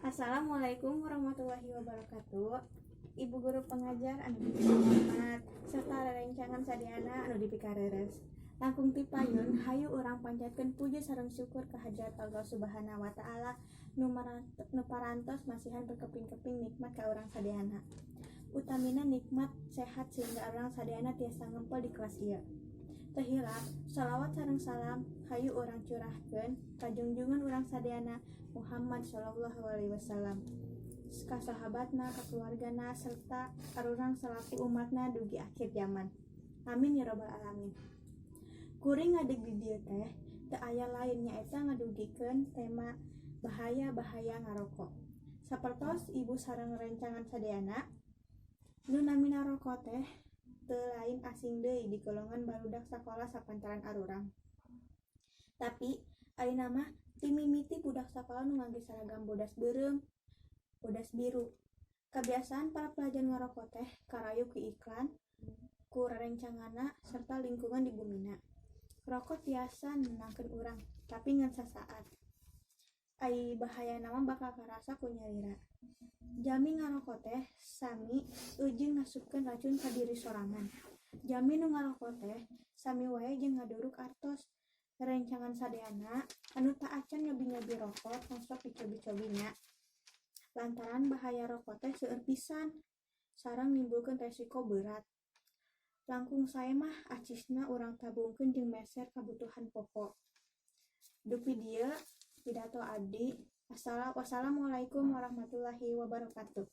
Assalamualaikum warahmatullahi wabarakatuh. Ibu guru pengajar anu dipikahormat serta rerencangan sadayana anu dipikareres. Langkung ti payun, hayu urang panjatkeun puji sareng syukur ka hadirat Allah Subhanahu wa Taala nu parantos masihan berkeping-keping nikmat ka urang sadayana. Utamina nikmat sehat sehingga urang sadayana tiasa ngempel di kelas ieu. Teu hilap, shalawat sareng salam hayu urang curahkeun ka junjungan urang sadayana, Muhammad Shallallahu Alaihi Wasallam, ka sahabatna, ka keluargana, serta arurang selaku umatna dugi akhir zaman. Amin ya robbal alamin. Kuring ngadeg di dieu teh teu aya lain, nyaeta ngadugikeun tema bahaya-bahaya ngarokok. Sapertos ibu sareng rencangan sadayana, nu namina rokok teh teu lain asing deui di golongan barudak sakola sapantaran arurang. Tapi ayeuna mah ti mimiti budak sakola nu ngangge seragam bodas beureum, bodas biru. Kabiasaan para pelajar ngarokok teh karayu ku iklan, ku rerencanganna, serta lingkungan di bumina. Rokok tiasa nenangkeun urang, tapi ngan sasaat. Ai bahayana mah bakal karasa ku nyalira. Jalmi ngarokok teh sami jeung ngasupkeun racun ka diri sorangan. Jalmi nu ngarokok teh sami wae jeung ngaduruk artos. Rerencangan sadayana anu teu acan nyobi-nyobi rokok, tong sok dicobi-cobi nya. Lantaran bahaya rokok teh seueur pisan sareng nimbulkeun resiko berat. Langkung sae mah acisna urang tabungkeun jeung meser kabutuhan pokok. Dupi dieu pidato abdi. Wassalamualaikum warahmatullahi wabarakatuh.